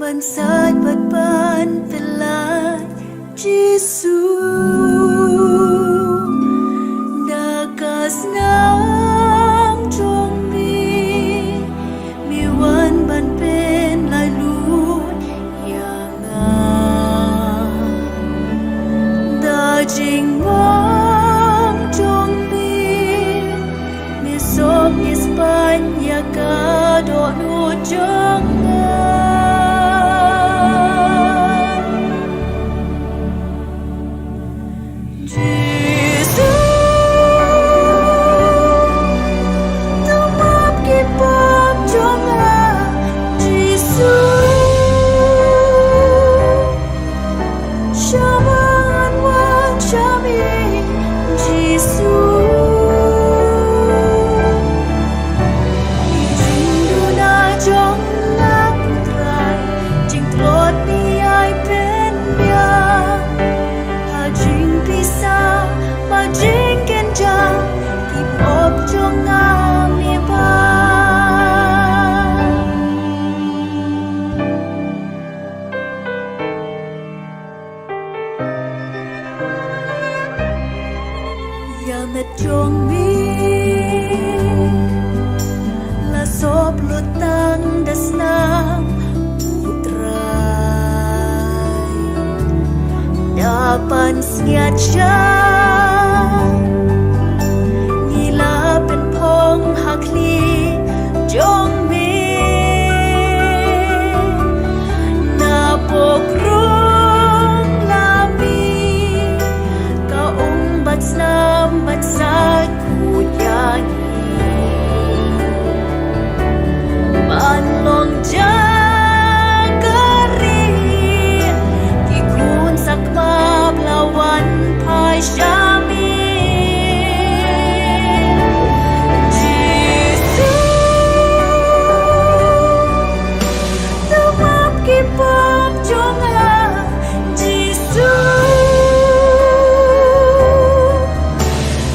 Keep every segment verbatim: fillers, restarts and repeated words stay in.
Ban sait bad ban pynlait Jisu, da ka snam jong me, me wan ban pynlait lut ïa nga. Da jingmong jong me, me sop ïa spah ïa ka dohnud jong nga. Jisu, to map ki pop jong nga. Jisu, sha ba ngan wan sha me, Jisu. Ki jingduna jong nga, ko Trai, jingtlot me ai pynbiang. Ha jingpisa bad jingkynjah, ki pop jong nga me bah. Ïa met jong me la sop lut tang da snam, ko Trai. Da pansngiat sha ngi la pynphong ha khlieh jong me. Na pok rung la me, ka um bad snam bad sait khuid ïa ngi. Ban long jaka rieh, ki khun sakma ba la wan phai sha me. Jisu, to map ki pop jong nga, Jisu.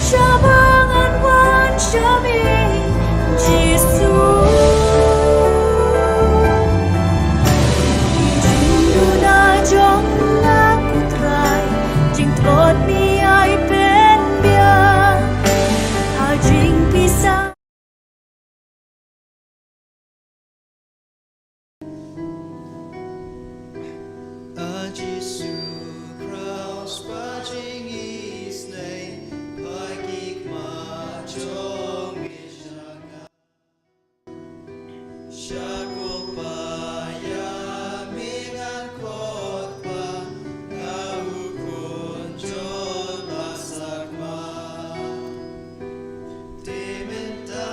Sha ba ngan wan sha me, Jisu. Jingduna jong nga, ko Trai, jingtlot me ai pynbiang. Ha jingpisa. A Jisu Khrist, ba jingïeit ne, ba ki khmat jong me sha nga. Sha ko pa ïa me ngan khot ba nga u khun jong la sakma. Te mynta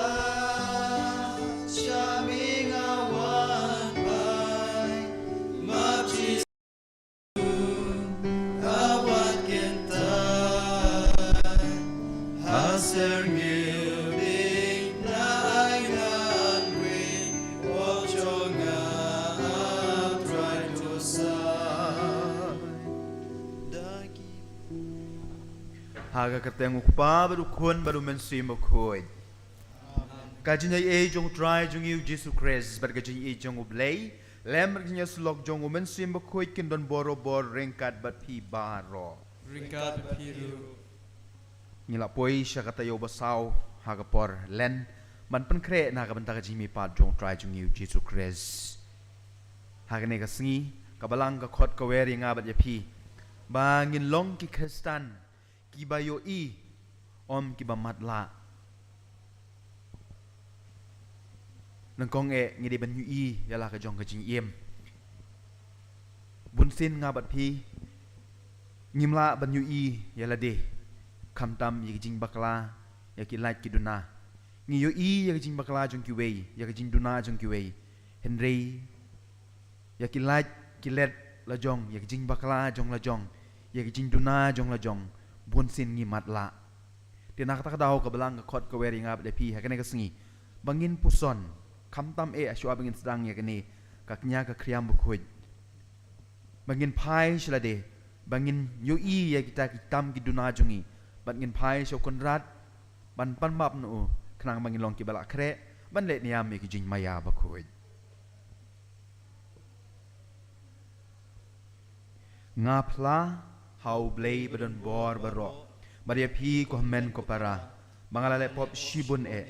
sha me nga wan phai, map Jisu, nga wan kyntait. Ha syrngiew ding na ai ngan ri, pop jong nga Trai to sai. Da ki Ha ka kyrteng u Kpa bad u Khun bad u Mynsiem Bakhuid. Ka jingïeit jong u Trai jong ngi u Jisu Khrist bad ka jingïeit jong u Blei, lem bad ka jingïasyllok jong u Mynsiem Bakhuid kin don barabor ryngkat bad phi baroh. Ryngkat bad phi ruh. Ngi la poi sha ka taïew ba saw ha ka por Lent ban pynkhreh na ka bynta ka jingmihpat jong u Trai jong ngi u Jisu Khrist. Ha kane ka sngi, ka Balang ka khot ka wer ïa nga bad ïa phi ba ngin long ki Khristan kiba ïohi, ym kiba matlah. Nyngkong eh ngi dei ban ïohi ïa la ka jong ka jingim. Bunsien nga bad phi ngim lah ban ïohi ïa lade, khamtam ïa ki jingbakla, ïa ki lait ki duna. Ngi ïohi ïa ki jingbakla jong kiwei, ïa ki jingduna jong kiwei. Hynrei ïa ki lait ki let la jong, ïa ki jingbakla jong la jong, ïa ki jingduna jong la jong, bunsien ngi matlah. Te na kata ka daw ka Balang ka khot ka wer ïa nga bad ïa phi ha kane ka sngi ba ngin puson, khamtam eh hashuwa ba ngin sdang ïa kane ka kñia ka khriam bakhuid, ba ngin phai sha lade, ba ngin ïohi ïa kita ki tam ki duna jong ngi, bad ngin phai sha u Kynrad ban pan map na u, khnang ba ngin long kiba la khreh ban leh niam ïa ki jingmaïa bakhuid. Nga phla ha U Blei ba don bor baroh, bad ïa phi ko hynmen ko para, ba nga la leh pop shibun eh,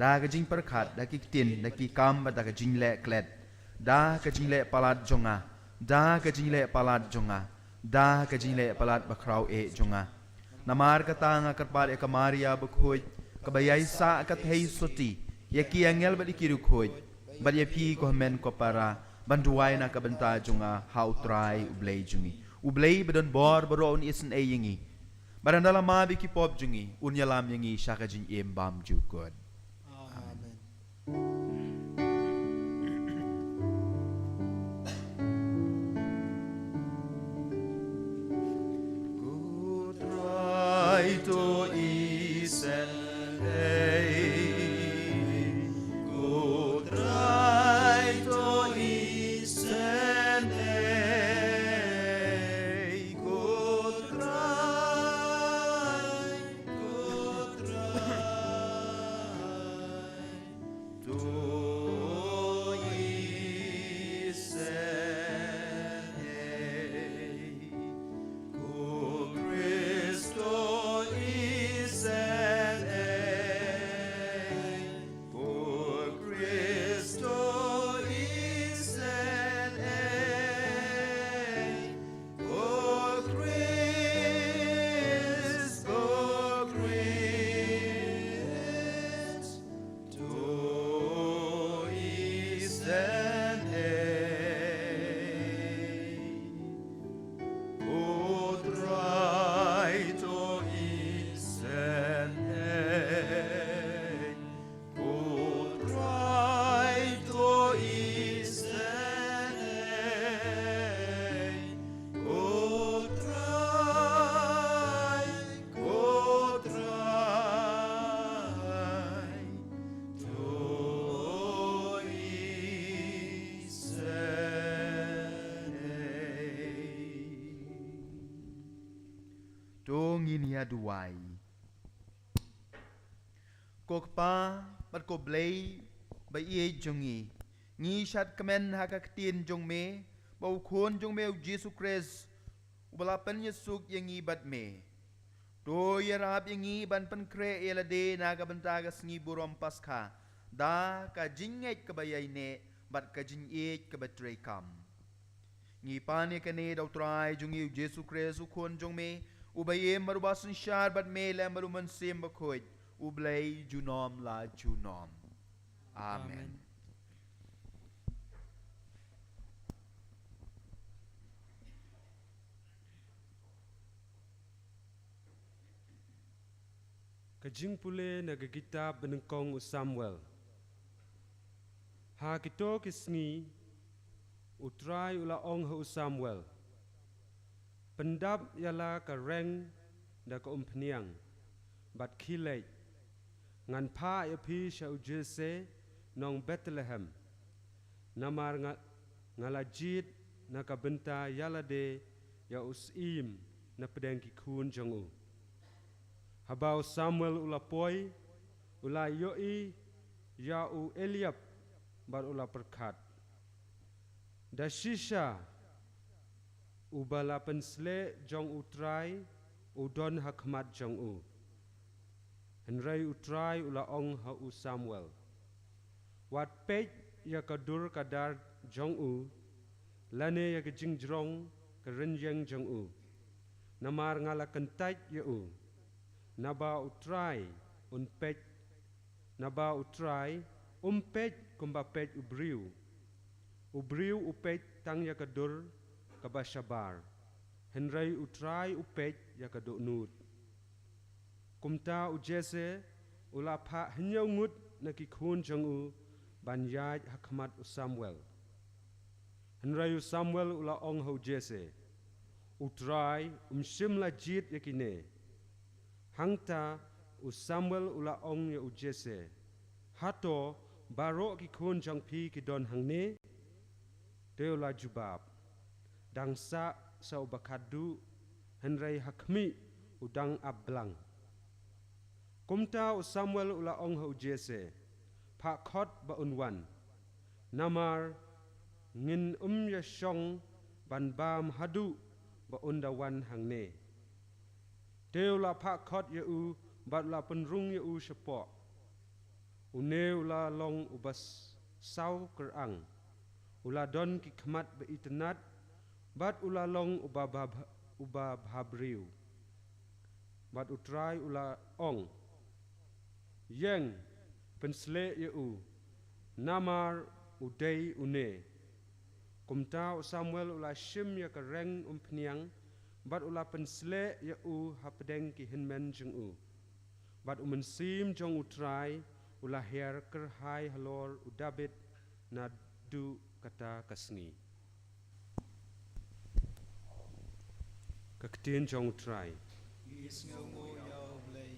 da ka jingpyrkhat, da ki ktien, da ki kam, bad da ka jingleh klet, da ka jingleh palat jong nga, da ka jingleh palat jong nga, da ka jingleh palat bakhraw eh jong nga. Namar kata nga kyrpad ïa ka Maria bakhuid, kaba ïaisah ka theisotti, ïa ki angel bad ïa ki riewkhuid, bad ïa phi ko hynmen ko para, ban duwai na ka bynta jong nga ha U Trai U Blei jong ngi. U Blei ba don bor baroh un isynei ïa ngi, bad ynda la map ïa ki pop jong ngi, un ïalam ïa ngi sha ka jingim bymjukut. Amen. Ko Trai to isynei, ko Trai to isynei, ko Trai, ko Trai to isynei, ko Khrist to isynei, ko Khrist to isynei, ko Khrist, ko Khrist to isynei, ko Trai to isynei, ko Trai to isynei, ko Trai, ko Trai to isynei. To ngin ïa duwai. Ko Kpa bad ko Blei ba ïeit jong ngi, ngi shad kmen ha ka ktien jong me, ba u Khun jong me u Jisu Khrist, uba la pynïasuk ïa ngi bad me. To ïarap ïa ngi ban pynkhreh ïa lade na ka bynta ka sngi burom Paskha, da ka jingngeit kaba ïaineh, bad ka jingïeit kaba treikam. Ngi pan ïa kane da U Trai jong ngi u Jisu Khrist u Khun jong me, uba im bad uba synshar bad me lem bad u Mynsiem Bakhuid, U Blei junom la junom. Amen. Amen. Ka jingpule na ka kitab banyngkong u Samuel. Ha kito ki sngi, U Trai u la ong ha u Samuel, pyndap ïa la ka reng da ka umphniang, bad khie leit, ngan phah ïa phi sha u Jesse nong Bethlehem, namar nga, nga la jied na ka bynta ïa lade ïa u syiem na pdeng ki khun jong u. Haba u Samuel u la poi, u la ïohi ïa u Eliab bad u la pyrkhat, da shisha uba la pynsleh jong U Trai u don ha khmat jong u. Hynrei U Trai u la ong ha u Samuel, wat peit ïa ka dur ka dar jong u, lane ïa ka jingjrong ka rynïeng jong u, namar nga la kyntait ïa u. Naba U Trai un peit, naba U Trai um peit kumba peit u briew. U briew u peit tang ïa ka dur kaba shabar, hynrei U Trai u peit ïa ka dohnud. Kumta u Jesse u la phah hynñiew ngut na ki khun jong u ban ïaid ha khmat u Samuel. Hynrei u Samuel u la ong ha u Jesse, U Trai um shym la jied ïa kine. Hangta u Samuel u la ong ïa u Jesse, hato baroh ki khun jong phi ki don hangne? Te u la jubab, dang sah sa uba khatduh, hynrei ha khmih u dang ap blang. Kumta u Samuel u la ong ha u Jesse, phah khot ba un wan, namar ngin ym ïa shong ban bam haduh ba un da wan hangne. Te u la phah khot ïa u, bad u la pynrung ïa u shapoh. Une u la long uba s-, saw kyrang. U la don ki khmat ba itynnad, bad u la long uba bha-, uba bhabriew. Bad U Trai u la ong: Ïeng, pynsleh ïa u, namar u dei une. Kumta u Samuel u la shim ïa ka reng umphniang, bad u la pynsleh ïa u hapdeng ki hynmen jong u. Bad u mynsiem jong U Trai u la hiar kyrhai halor u Dabid naduh kata ka sngi. Ka ktien jong U Trai. Ngi sngewnguh ïa U Blei.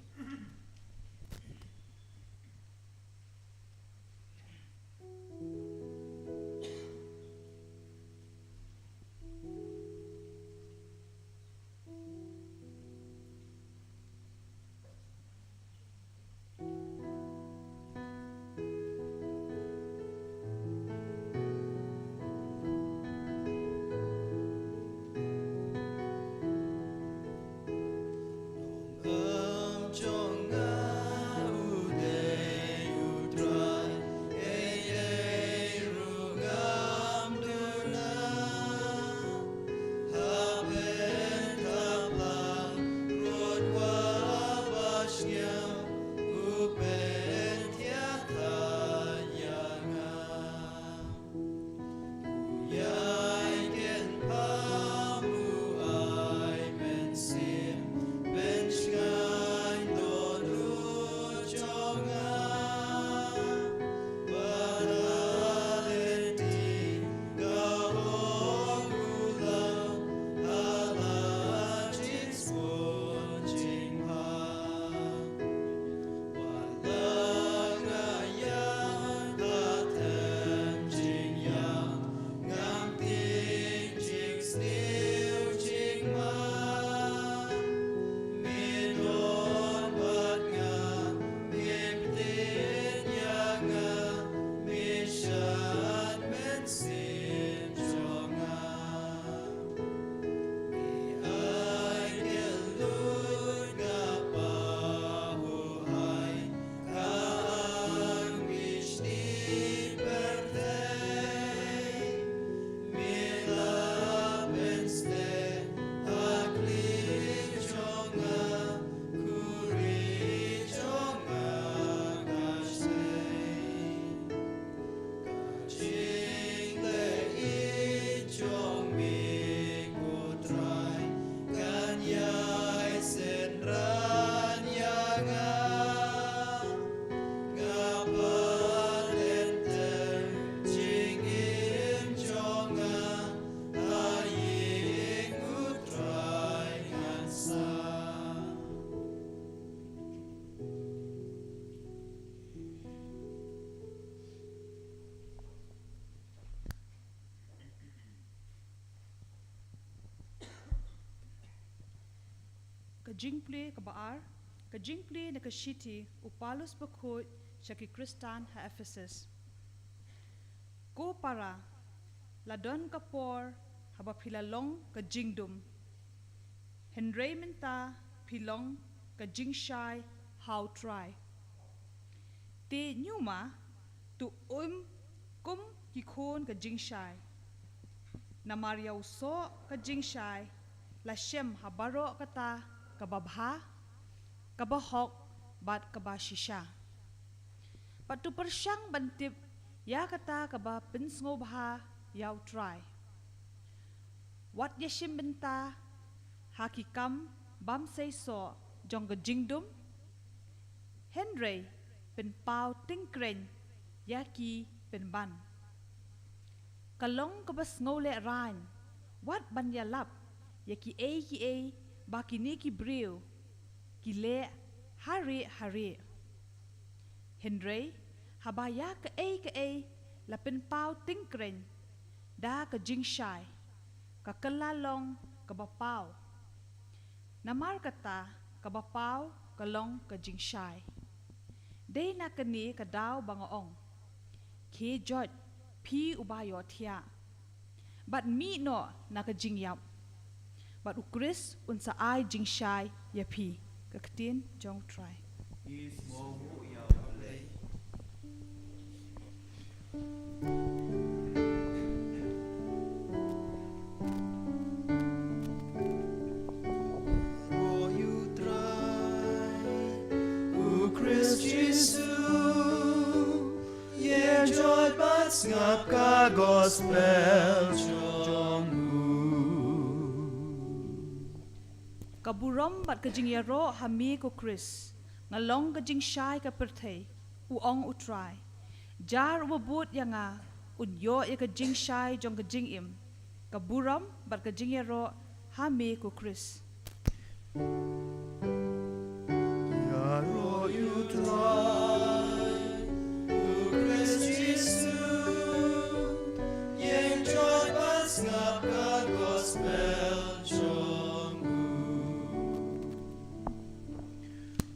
Ka jingplie kaba ar, ka jingplie na ka shithi u Paulus bakhuid sha ki Khristan ha Ephesus. Ko para, la don ka por haba phi la long ka jingdum, hynrei mynta phi long ka jingshai ha U Trai. Te ñiuma, to im kum ki khun ka jingshai. Namar ïa u soh ka jingshai la shem ha baroh kata kaba bha, kaba hok bad kaba shisha. Bad to pyrshang ban tip ïa kata kaba pynsngewbha ïa U Trai. Wat ïashim bynta ha ki kam bymseisoh jong ka jingdum, hynrei pynpaw tyngkreiñ ïa ki pynban. Ka long kaba sngewlehrain wat ban ïalap ïa kiei kiei ba kine ki briew ki leh ha rieh ha rieh. Hynrei haba ïa kaei kaei la pynpaw tyngkreiñ da ka jingshai, ka kylla long kaba paw. Namar kata kaba paw ka long ka jingshai. Dei na kane ka daw ba nga ong, khie joit phi uba ïohthiah, bad mih noh na ka jingïap. Bad u Khrist un sa ai jingshai ïa phi. Ka ktien jong u Trai. U Khrist Jisu, ïeng joit bad sngap ka gospel jong u. Ka burom bad ka jingïaroh ha me ko Khrist, nga long ka jingshai ka pyrthei, u ong u Trai. Jar uba bud ïa nga, un ïoh ïa ka jingshai jong ka jingim. Ka burom bad ka jingïaroh ha me ko Khrist. Ïaroh ïa u Trai, u Khrist Jisu, ïeng joit bad sngap ka gospel jong u.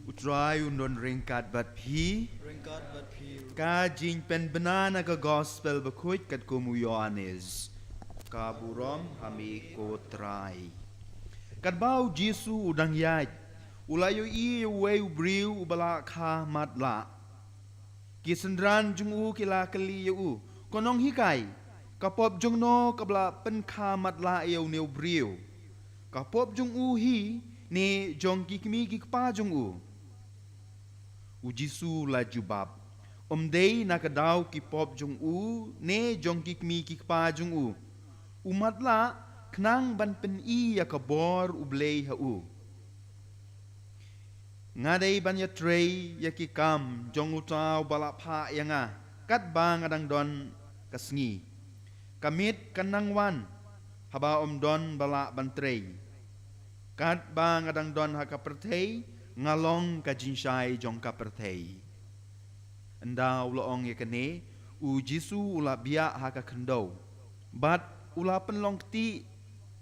U Trai un don ryngkat bad phi. Ryngkat bad phi. Ka jingpynbna na ka gospel bakhuid katkum u Ïoannis. Ka burom ha me ko Trai. Katba u Jisu u dang ïaid, u la ïohi ïa uwei u briew uba la kha matlah. Ki synran jong u ki la kylli ïa u, ko nonghikai, ka pop jong no kaba la pynkha matlah ïa une u briew? Ka pop jong u hi ne jong ki kmie ki kpa jong u? U Jisu u la jubab, ym dei na ka daw ki pop jong u ne jong ki kmie ki kpa jong u u matlah, khnang ban pyni ïa ka bor U Blei ha u. Nga dei ban ïatrei ïa ki kam jong uta uba la phah ïa nga katba nga dang don ka sngi. Ka miet kan nang wan haba ym don ba lah ban trei. Katba nga dang don ha ka pyrthei, nga long ka jingshai jong ka pyrthei. Ynda u la ong ïa kane, u Jisu u la biah ha ka khyndew bad u la pynlong ktieh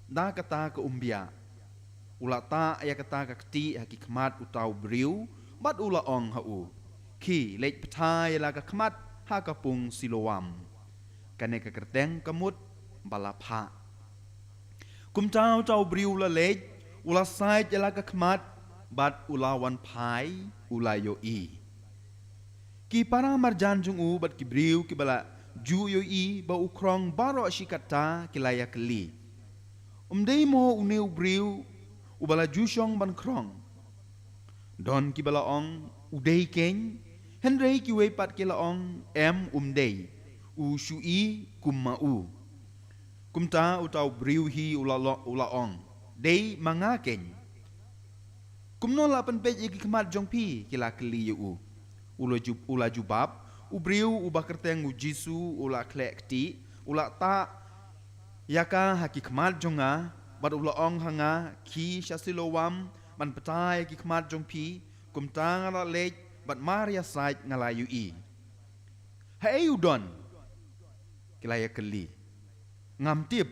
da kata ka umbiah. U la tah ïa kata ka ktieh ha ki khmat uta u briew bad u la ong ha u, khie leit phai ïa la ka khmat ha ka pung Siloam. Kane ka kyrteng ka mut ba la phah. Kumta uta u briew u la leit, u la sait ïa la ka khmat bad u la wan phai, u la ïohi. Ki para marjan jong u bad ki briew kiba la ju ïohi ba u khrong baroh shi katta ki la ïakylli, ym dei mo une u briew uba la ju shong ban khrong? Don kiba la ong, u dei keiñ. Hynrei kiwei pat ki la ong, em, um dei, u shu i kum ma u. Kumta uta u briew hi u la lo-, u la ong, dei ma nga keiñ. Kumno la pynpeit ïa ki khmat jong phi? Ki la kylli ïa u. U la ju-, u la jubab, u briew uba kyrteng u Jisu u la khleh ktieh, u la tah ïa ka ha ki khmat jong nga bad u la ong ha nga, khie sha Siloam ban phai ïa ki khmat jong phi. Kumta nga la leit bad mar ïa sait nga la ïohi. Haei u don? Ki la ïakylli. Ngam tip,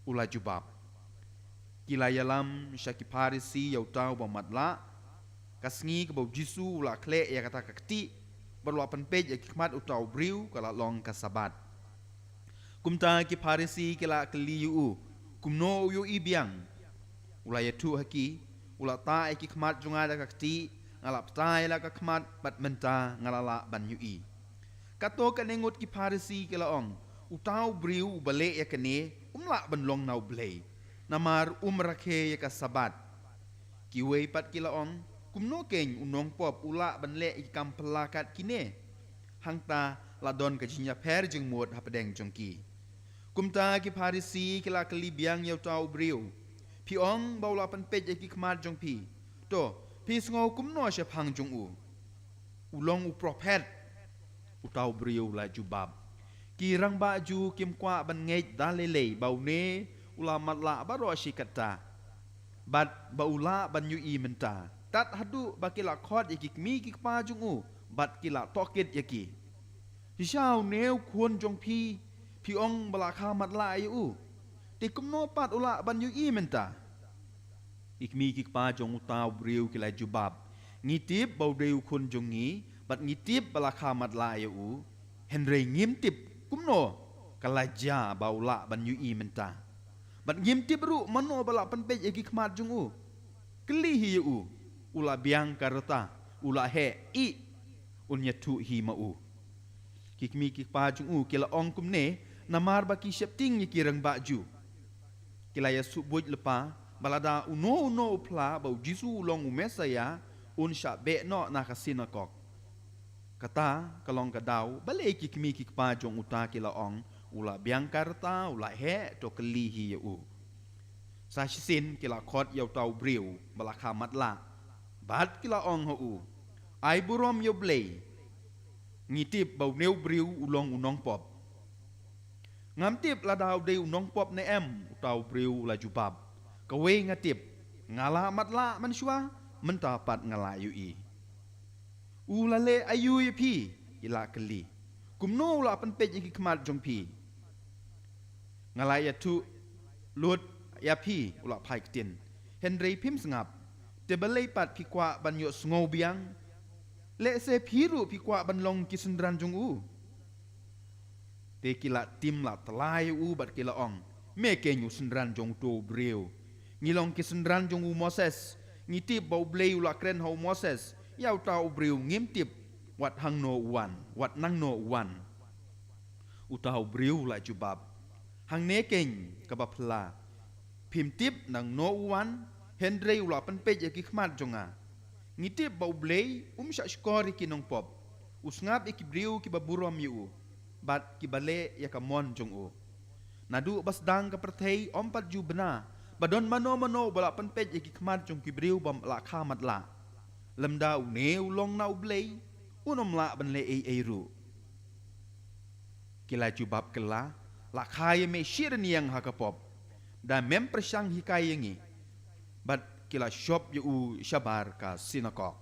u la jubab. Ki la ïalam sha ki Pharisi ïa uta uba matlah. Ka sngi kaba u Jisu u la khleh ïa kata ka ktieh bad u la pynpeit ïa ki khmat uta u briew ka la long ka Sabbath. Kumta ki Pharisi ki la kylli ïa u, kumno u ïohi biang? U la ïathuh ha ki, u la tah ïa ki khmat jong nga da ka ktieh, nga la phai ïa la ka khmat bad mynta nga la lah ban ïohi. Kato katne ngut ki Pharisi ki la ong, uta u briew uba leh ïa kane um lah ban long na U Blei, namar um rakhe ïa ka Sabbath. Kiwei pat ki la ong, kumno keiñ u nongpop u lah ban leh ïa ki kam phylla kat kine? Hangta la don ka jingïapher jingmut hapdeng jong ki. Kumta ki Pharisi ki la kylli biang ïa uta u briew, phi ong ba u la pynpeit ïa ki khmat jong phi. To, phi sngew kumno shaphang jong u? U long u prophet, uta u briew u la jubab. Ki rangbah Jiw kim kwah ban ngeit da lei lei ba une u la matlah baroh shi katta, bad ba u lah ban ïohi mynta, tad haduh ba ki la khot ïa ki kmie ki kpa jong u bad ki la tohkit ïa ki. Shisha une u khun jong phi, phi ong ba la kha matlah ïa u. Te kumno pat u lah ban ïohi mynta? Ki kmie ki kpa jong uta u briew ki la jubab, ngi tip ba u dei u khun jong ngi bad ngi tip ba la kha matlah ïa u, hynrei ngim tip kumno ka la jia ba u lah ban ïohi mynta. Bad ngim tip ruh mano ba la pynpeit ïa ki khmat jong u. Kylli hi ïa u. U la biang ka rta, u la heh, ïeh, un ïathuh hi ma u. Ki kmie ki kpa jong u ki la ong kumne, namar ba ki sheptieng ïa ki rangbah Jiw. Ki la ïa suhbuit lypa ba lada uno uno u phla ba u Jisu u long u Messaïah, un shah beh noh na ka synagog. Kata ka long ka daw balei ki kmie ki kpa jong uta ki la ong, u la biang ka rta, u la heh, to kylli hi ïa u. Sa shisien ki la khot ïa uta u briew ba la kha matlah, bad ki la ong ha u, ai burom ïa U Blei. Ngi tip ba une u briew u long u nongpop. Ngam tip lada u dei u nongpop ne em, uta u briew u la jubab. Kawei nga tip, nga la matlah mynshuwa, mynta pat nga la ïohi. U la leh aïu ïa phi? Ki la kylli. Kumno u la pynpeit ïa ki khmat jong phi? Nga la ïathuh lut ïa phi, u la phai ktien. Hynrei phim sngap. Te balei pat phi kwah ban ïohsngew biang? Lehse phi ruh phi kwah ban long ki synran jong u. Te ki la tim la tyllai ïa u bad ki la ong, me keiñ u synran jong uto u briew. Ngi long ki synran jong u Moses. Ngi tip ba U Blei u la kren ha u Moses. Ïa uta u briew ngim tip wat hangno u wan, wat nangno u wan. Uta u briew u la jubab, hangne keiñ kaba phylla. Phim tip nangno u wan, hynrei u la pynpeit ïa ki khmat jong nga. Ngi tip ba U Blei um shah shkor ïa ki nongpop. U sngap ïa ki briew kiba burom ïa u, bad kiba leh ïa ka mon jong u. Naduh ba sdang ka pyrthei ym pat ju bna ba don mano mano ba la pynpeit ïa ki khmat jong ki briew ba la kha matlah. Lymda une u long na U Blei, un ym lah ban leh ei ei ruh. Ki la jubab kylla, la kha ïa me shi rynïeng ha ka pop. Da mem pyrshang hikai ïa ngi. Bad ki la shop ïa u shabar ka synagog.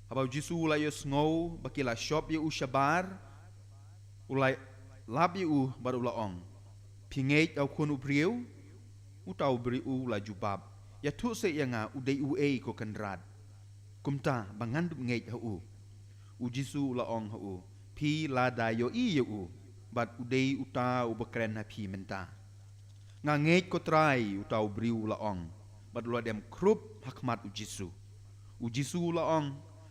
Haba u Jisu u la ïohsngew ba ki la shop ïa u shabar, u la lap ïa u bad u la ong, phi ngeit ïa u Khun u briew? Uta u briew u la jubab, ïathuh seh ïa nga u dei uei ko Kynrad, kumta ba ngan dup ngeit ha u. U Jisu u la ong ha u, phi la da ïohi ïa u, bad u dei uta uba kren ha phi mynta. Nga ngeit ko Trai, uta u briew u la ong, bad u la dem khrup ha khmat u Jisu. U Jisu u la ong,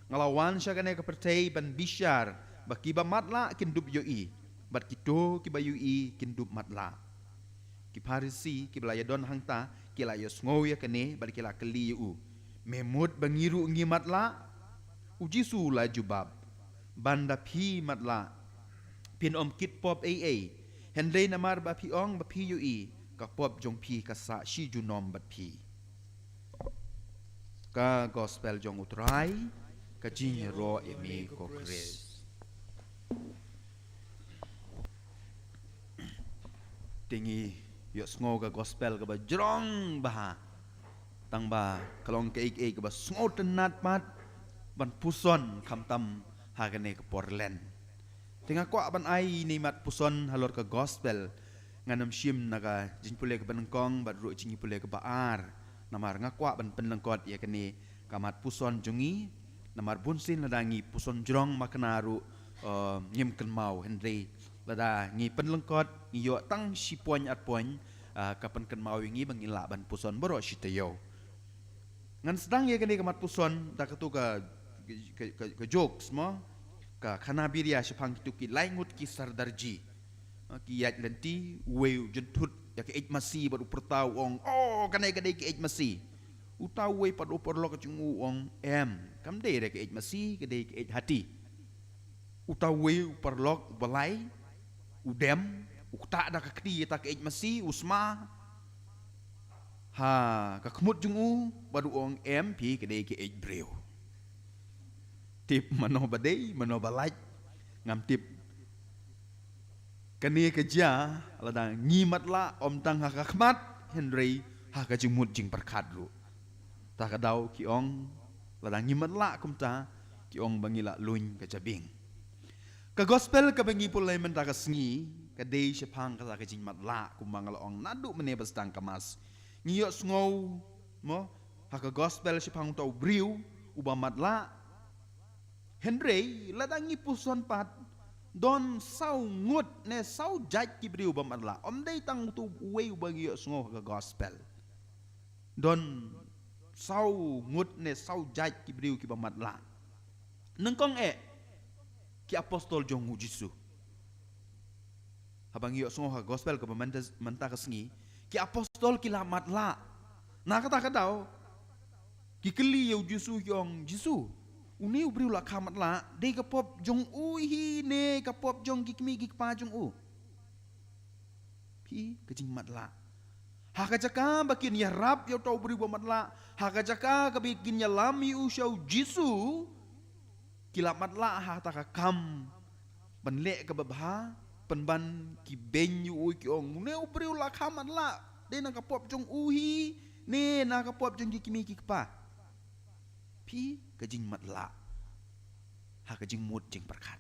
nga la wan sha kane ka pyrthei ban bishar ba kiba matlah kin dup ïohi, bad kito kiba ïohi kin dup matlah. Ki Pharisi kiba la ïadon hangta ki la ïohsngew ïa kane bad ki la kylli ïa u, me mut ba ngi ruh ngi matlah? U Jisu u la jubab, ban da phi matlah phin ym kit pop ei ei, hynrei namar ba phi ong ba phi ïohi, ka pop jong phi ka sah shi junom bad phi. Ka Gospel jong u Trai. Ka jingïaroh ïa me ko Khrist. Te ngi ïohsngew ka Gospel kaba jrong bha, tang ba ka long kaei kaei kaba sngewtynnat pat ban puson khamtam ha kane ka por Lent. Te nga kwah ban ai ine i mat puson halor ka Gospel. Ngan ym shim na ka jingpule kaba nyngkong bad ruh jingpule kaba ar, namar nga kwah ban pynlyngkot ïa kane ka mat puson jong ngi. Namar bunsien lada ngi puson jrong makna ruh, eh, ngim kynmaw, hynrei lada ngi pynlyngkot, ngi ïoh tang shi point ar point, eh, ka pynkynmaw ïa ngi ba ngin lah ban puson baroh shi taïew. Ngan sdang ïa kane ka mat puson da katu ka, ka, ka, ka jokes mo. Ka khana biria shaphang kitu ki lai ngut ki sardarji. Ha, ki ïaid lynti, uwei u jynthut ïa ka eit masi bad u pyrta u ong, oh, kane ka dei ka eit masi. Uta uwei pat u paralok jong u ong, em, kam dei re ka eit masi, ka dei ka eit hati. Uta uwei u paralok uba lai, u dem, u ktah da ka kti ïa ta ka eit masi, u sma ha ka khmut jong u, bad u ong, em, phi ka dei ka eit briew. Tip mano ba dei, mano ba lait, ngam tip. Kane ka jia lada ngi matlah ym tang ha ka khmat, hynrei ha ka jingmut jingpyrkhat ruh. Ta ka daw ki ong, lada ngi matlah kumta, ki ong ba ngi la luin ka jabieng. Ka Gospel kaba ngi pule mynta ka sngi ka dei shaphang kata ka jingmatlah, kumba nga la ong naduh mynne ba sdang ka Mass. Ngi ïohsngew mo ha ka Gospel shaphang uta u briew uba matlah. Hynrei lada ngi puson pat, Don saw ngut ne saw jait ki briew ba matlah. Ym dei tang utu uwei uba ngi ïohsngew ha ka gospel. Don saw ngut ne saw jait ki briew kiba matlah. Nyngkong eh, ki apostol jong U Jisu. Haba ngi ïohsngew ha ka gospel kaba mynta, mynta ka sngi, ki apostol ki la matlah. Na kata ka daw, ki kylli ïa U Jisu, ki ong, Jisu, une u briew la kha matlah, dei ka pop jong u hi ne ka pop jong ki kmie ki kpa jong u? Phi, ka jingmatlah. Ha ka jaka ba kin ïarap ïa uta u briew ba matlah, ha ka jaka kaba kin ïalam ïa u sha U Jisu, ki la matlah ha kata ka kam ban leh kaba bha, pynban ki beiñ ïa u, ki ong, une u briew la kha matlah, dei na ka pop jong u hi ne na ka pop jong ki kmie ki kpa? Phi, ka jingmatlah ha ka jingmut jingpyrkhat.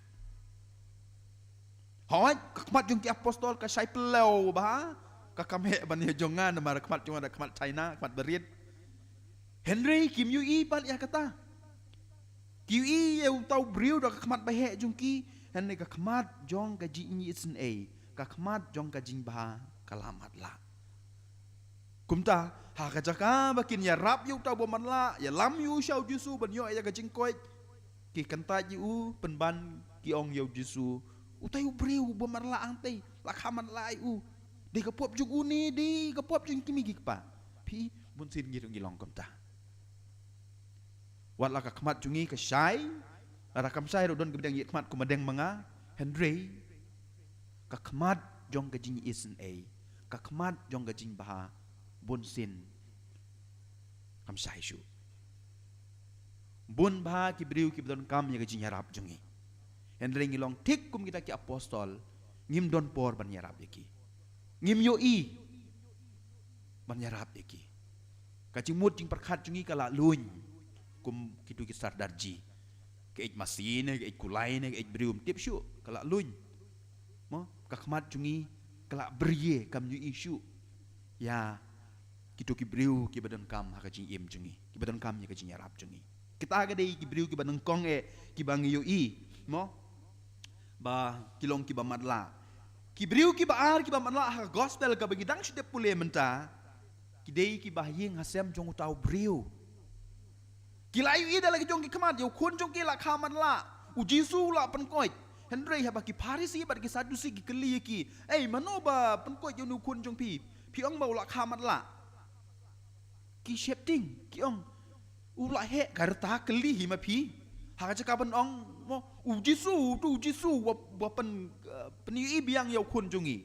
Hooid, ka khmat jong ki apostol ka shai pyllew bha, ka kam heh ban ïa jong nga, namar ka khmat jong nga da ka khmat China, ka khmat barit. Hynrei kim ïohi pat ïa kata. Ki ïohi ïa uta u briew da ka khmat ba heh jong ki, hynrei ka khmat jong ka jingïeit, ka khmat jong ka jingbha ka la matlah. Kumta, ha ka jaka ba kin ïarap ïa uta u ba matlah, ïalam ïa u sha U Jisu ban ïoh ïa ka jingkoit, ki kyntait ïa u, pynban ki ong ïa U Jisu, utai u briew ba matlah hangtei la kha matlah ïa u, dei ka pop jong u ne dei ka pop jong ki kmie ki kpa? Phi, bunsien ngi ruh ngi long kumta. Wat la ka khmat jong ngi ka shai, lada kam shai ruh don kiba dang ïit khmat kum ma dang ma nga, hynrei ka khmat jong ka jingïeit, ka khmat jong ka jingbha, bunsien kam shai shuh. Bun bha ki briew kiba donkam ïa ka jingïarap jong ngi. Hynrei ngi long thik kum kita ki apostol, ngim don por ban ïarap ïa ki. Ngim ïohi ban ïarap ïa ki. Ka jingmut jingpyrkhat jong ngi ka la luiñ kum kitu ki sardarji. Ka eit masi ne, ka eit kulai ne, ka eit briew, ym tip shuh, ka la luiñ. Mo, ka khmat jong ngi ka la briew, kam ïohi shuh ïa kitu ki briew kiba donkam ha ka jingim jong ngi, kiba donkam ïa ka jingïarap jong ngi. Kita ka dei ki briew kiba nyngkong eh, kiba ngi ïohi, mo, ba ki long kiba matlah. Ki briew kiba ar kiba matlah ha ka gospel kaba ngi dang shu dep pule mynta, ki dei kiba ha ïing ha sem jong uta u briew. Ki la ïohi da la ki jong ki khmat ïa u khun jong ki la kha matlah, U Jisu u la pynkoit. Hynrei haba ki Pharisi bad ki Sadusi ki kylli ïa ki, ei, mano ba pynkoit ïa une u khun jong phi? Phi ong ba u la kha matlah. Ki sheptieng, ki ong, u la heh ka rta kylli hi ma phi? Ha ka jaka ban ong, mo, U Jisu, utu U Jisu uba, uba pyn, eh, pynïohi biang ïa u khun jong ngi.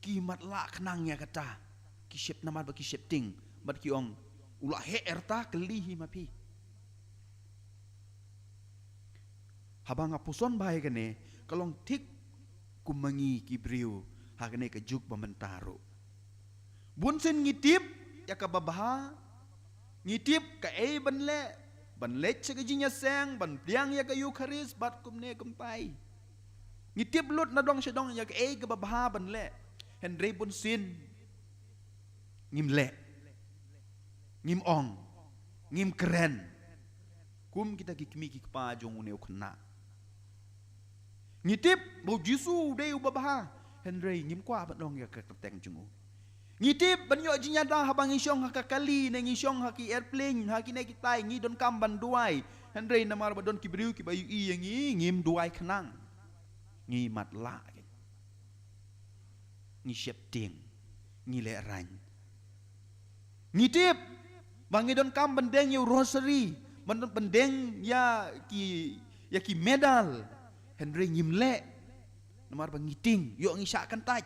Ki matlah khnang ïa kata. Ki shep, namar ba ki sheptieng, bad ki ong, u la heh rta kylli hi ma phi? Haba nga puson bha ïa kane, ka long thik kum ma ngi ki briew ha kane ka juk ba mynta ruh. Bunsien ngi tip ïa kaba bha, ngi tip kaei ban leh, ban leit sha ka jingïaseng, ban pdiang ïa ka Eukharist bad kumne kumtai. Ngi tip lut na dong sha dong ïa kaei kaba bha ban leh. Hynrei bunsien ngim leh, ngim ong, ngim kren kum kita ki kmie ki kpa jong une u khynnah. Ngi tip ba U Jisu u dei uba bha, hynrei ngim kwah ban ong ïa ka kyrteng jong u. Ngi tip ban ïoh jingïada haba ngi shong ha ka kali ne ngi shong ha ki airplane, ha kine kitai, ngi donkam ban duwai. Hynrei namar ba don ki briew kiba ïohi ïa ngi, ngim duwai khnang. Ngi matlah. Ngi sheptieng, ngi lehraiñ. Ngi tip ba ngi donkam ban deng ïa u rosary, ban, ban deng ïa ki, ïa ki medal. Hynrei ngim leh. Namar ba ngi tieng, ïoh ngi shah kyntait.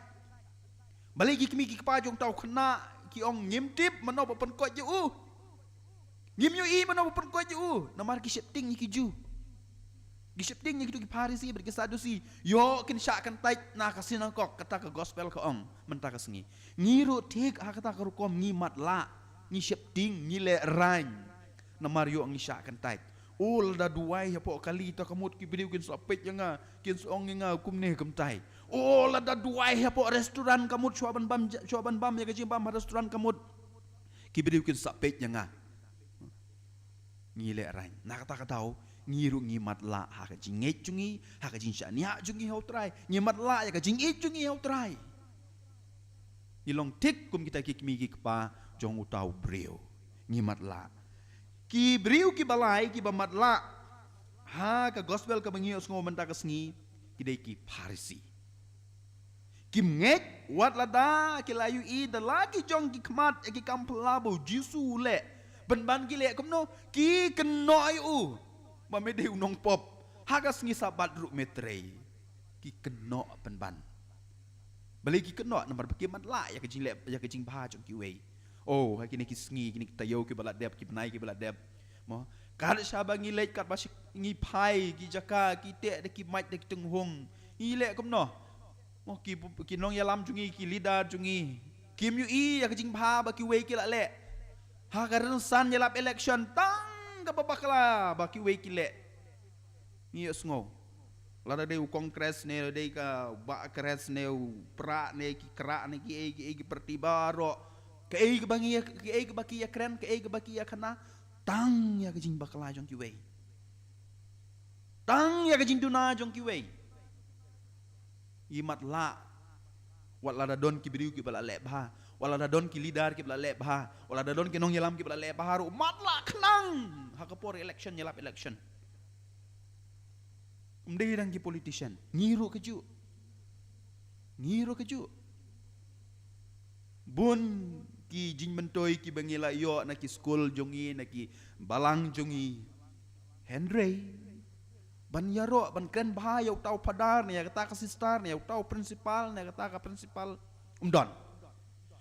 Balei ki kmie ki kpa jong uta u khynnah ki ong, ngim tip mano ba pynkoit ïa u. Ngim ïohi mano ba pynkoit ïa u, namar ki sheptieng ïa ki Jiw. Ki sheptieng ïa kitu ki Pharisi bad ki Sadusi. Ïoh kin shah kyntait na ka sinagog, kata ka gospel ka ong mynta ka sngi. Ngi ruh thik ha kata ka rukom, ngi matlah, ngi sheptieng, ngi lehraiñ. Namar ïoh ngi shah kyntait. O, lada duwai hapoh kali ta ka mut ki briew kin sa peit ïa nga, kin sa ong ïa nga kumne kumtai. O, lada duwai hapoh restaurant ka mut shuwa ban bam, shuwa ban bam ïa ka jingbam ha restaurant ka mut ki briew kin sa peit ïa nga. Ngi lehraiñ. Na kata ka daw, Ngi ruh ngi matlah ha ka jingngeit jong ngi, ha ka jingshaniah jong ngi ha U Trai. Ngi matlah ïa ka jingïeit jong ngi ha U Trai. Ngi long thik kum kita ki kmie ki kpa jong uta u briew. Ngi matlah. Ki briew kiba lai kiba matlah ha ka gospel kaba ngi ïohsngew mynta ka sngi, ki dei ki Pharisi. Kim ngeit wat lada ki la ïohi da la ki jong ki khmat ïa ki kam phylla ba U Jisu u leh. Pynban ki leh kumno? Ki kynnoh ïa u. Ba me dei u nongpop. Ha ka sngi Sabat ruh me trei. Ki kynnoh pynban. Balei ki kynnoh? Namar ba ki matlah ïa ka jingleh, ïa ka jingbha jong kiwei. Oh, ha kine ki sngi, kine ki taïew kiba la dep, ki bnai kiba la dep. Mo, kat shaba ngi leit, katba shi ngi phai ki jaka, ki teh da ki mic da ki tynghung. Ngi leh kumno? Mo, ki, ki nongïalam jong ngi, ki leader jong ngi, kim ïohi ïa ka jingbha ba kiwei ki la leh. Ha ka rynsan ïalap election, tang kaba bakla ba kiwei ki leh. Ngi ïohsngew. Lada dei u Congress ne, lada dei ka Bah Kres ne, u Prah ne, ki Krah ne, kiei kiei ki party baroh. Kaei kaba ngi ïa, kaei kaba ki ïakren, kaei kaba ki ïakhana, tang ïa ka jingbakla jong kiwei. Tang ïa ka jingduna jong kiwei. Ngi matlah. Wat lada don ki briew kiba la leh bha, wat lada don ki leader kiba la leh bha, wat lada don ki nongïalam kiba la leh bha ruh, matlah khnang ha ka por election, ïalap election. Ym dei tang ki politician, ngi ruh kajuh. Ngi ruh kajuh. Bun ki jingmyntoi kiba ngi la ïoh na ki skul jong ngi, na ki balang jong ngi. Hynrei ban ïaroh, ban kren bha ïa uta u phadar ne ïa kata ka sister ne ïa uta u principal ne ïa kata ka principal, ym don.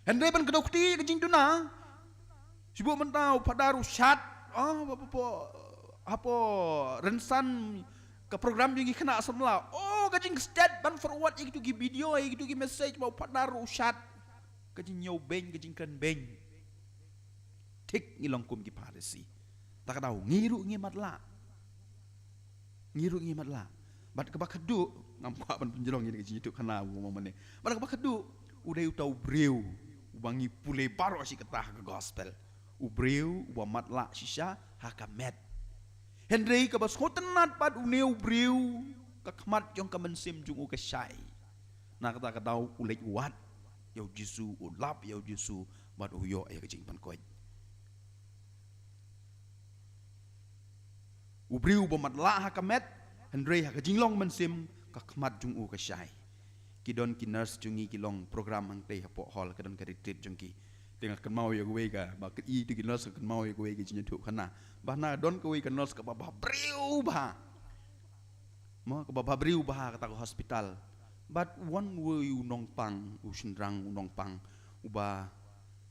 Hynrei ban kdew kti ka jingduna. Shibun mynta u phadar u shad, ah, hapoh, hapoh rynsan ka program jong ki khynnah samla. Oh, ka jingstet ban forward ïa kitu ki video, ïa kitu ki message ba u phadar u shad. Ka jingñiew beiñ, ka jingkren beiñ. Thik ngi long kum ki Pharisi. Ta ka daw ngi ruh ngi matlah. Ngi ruh ngi matlah. Bad kaba khadduh, ngam kwah ban pynjrong ïa ka jingïathuhkhana u ma mane. Bad kaba khadduh, u dei uta u briew uba ngi pule baroh shi katta ha ka gospel. U briew uba matlah shisha ha ka met. Hynrei kaba sngewtynnat pat, une u briew, ka khmat jong ka mynsiem jong u ka shai. Na kata ka daw u leit wad ïa U Jisu, u lap ïa U Jisu, bad u ïoh ïa ka jingpynkoit. U briew uba matlah ha ka met, hynrei ha ka jinglong mynsiem, ka khmat jong u ka shai. Ki don ki nurse jong ngi ki long program hangtei hapoh hall, ka don ka retreat jong ki. Te nga kynmaw ïa kawei ka, ba ki, ïa ki nurse, nga kynmaw ïa kawei ka jingïathuhkhana. Ba na don kawei ka nurse kaba bha briew bha. Mo, kaba bha briew bha ha kata ka hospital. Bad wan uwei u nongpang, u shynrang u nongpang, uba,